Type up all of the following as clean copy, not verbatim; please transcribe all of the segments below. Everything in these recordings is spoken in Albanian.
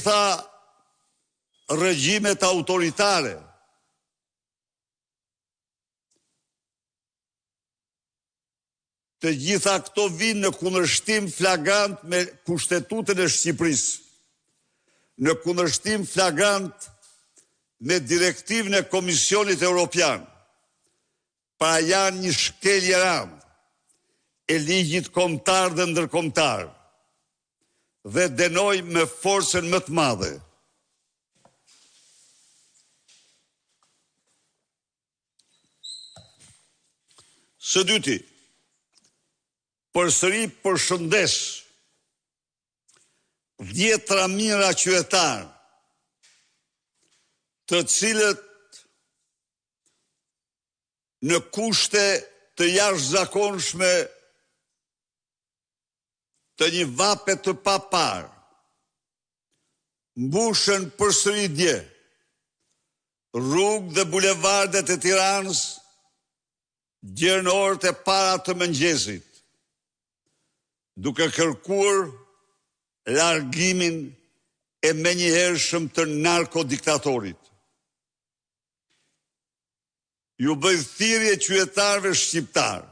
gjitha regjimet autoritare. Të gjitha këto vijnë në kundërshtim flagrant me Kushtetutën e Shqipërisë, në kundërshtim flagrant me direktivën e Komisionit Europian, pra janë një shkelje e rëndë e ligjit kombëtar dhe ndërkombëtar dhe dënoj me forcën më të madhe. Së dyti, përsëri përshëndes dhjetra mijëra qytetarë të cilët në kushte të jashtëzakonshme të një vape të paparë, mbushën përsëri dje rrugët dhe bulevardet e Tiranës gjer në orët e para të mëngjesit, duke kërkuar largimin e menjëhershëm të narkodiktatorit. Ju bëj thirrje qytetarëve shqiptarë,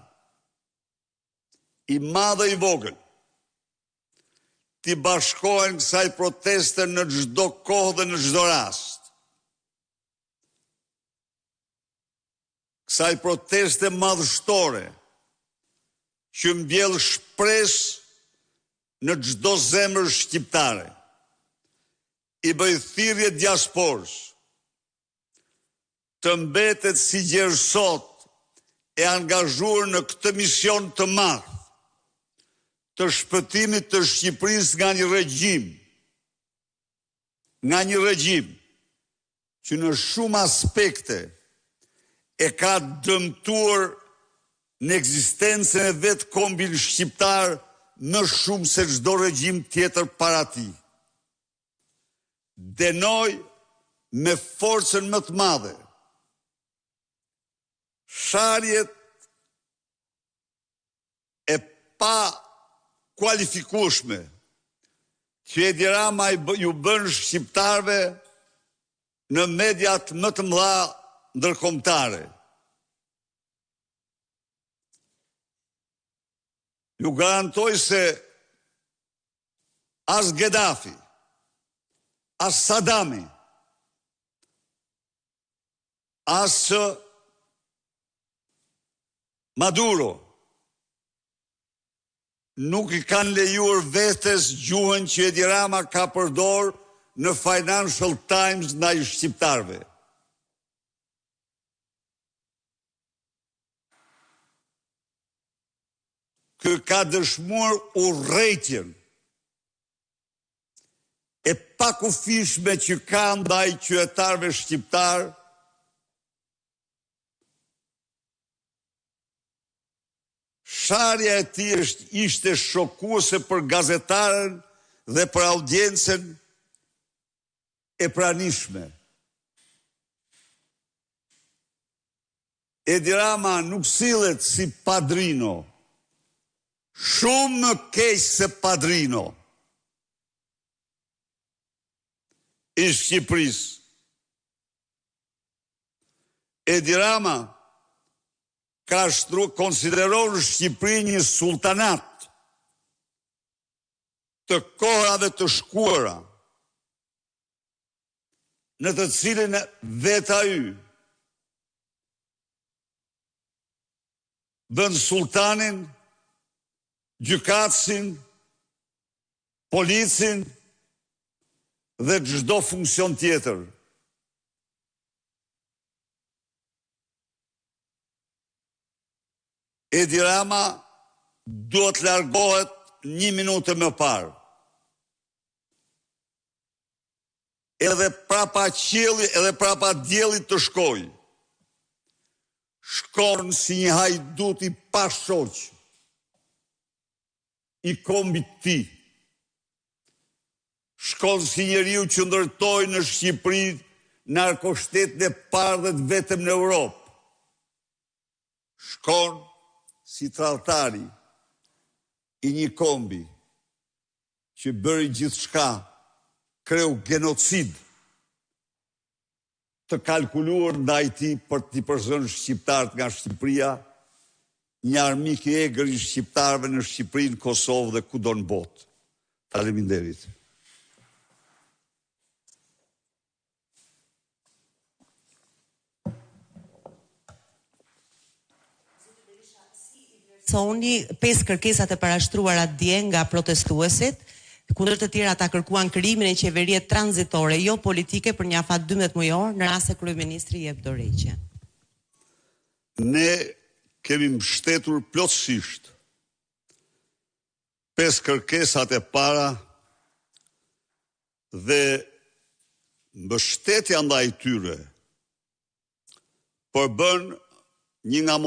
i madh e i vogël, t'i bashkohen kësaj proteste në çdo kohë dhe në çdo rast. Kësaj proteste madhështore që mbjell shpresë në çdo zemër shqiptare. I bëj thirrje diasporës të mbetet si gjer sot e angazhuar në këtë mision të madh të shpëtimit të Shqipërisë nga një regjim, nga një regjim që në shumë aspekte e ka dëmtuar në ekzistencën e vet kombin shqiptar më shumë se çdo regjim tjetër para tij. Dënoj me forcën më të madhe sharjet e pakualifikueshme që Edi Rama ju bën shqiptarëve në mediat më të mëdha ndërkombëtare. Ju garantoj se As Gedafi, as Sadami, as Maduro nuk i kanë lejuar vetes gjuhën që Edi Rama ka përdorë në Financial Times ndaj shqiptarëve. Ky ka dëshmuar urrejtjen e pakufishme që ka ndaj qytetarëve shqiptarë, Sharja e tij është ishte shokuese për gazetaren dhe për audiencën e pranishme. Edi Rama nuk sillet si padrino. Shumë më keq se padrino i Shqipërisë. Edi Rama ka shtru konsideron Shqipërinë një sulltanat të kohërave të shkuara në të cilin vetë ai bën sulltanin, gjykatësin, policin dhe çdo funksion tjetër. Edi Rama duhet të largohet një minutë më parë. Edhe prapa qielli, edhe prapa diellit të shkojë. Shkon si një hajdut i pashoq i kombit të tij. Shkon si njeriu që ndërtoi në Shqipëri narkoshtetin e parë dhe të vetëm në Europë. Shkon si tradhtari i një kombi që bëri gjithçka. Kreu gjenocid të kalkuluar ndaj tij për t'i përzënë shqiptarët nga Shqipëria, një armik i egër i shqiptarëve në Shqipëri, në Kosovë dhe kudo në botë. Faleminderit. Vlerësoni pesë kërkesat e parashtruara dje nga protestuesit, ku ndër të tjera ata kërkuan krijimin e një qeverie tranzitore, jo politike për një afat 12 mujor, në rast se kryeministri jep dorëheqjen. Ne kemi mbështetur plotësisht pesë kërkesat e para dhe mbështetja ndaj tyre përbën një nga motivet.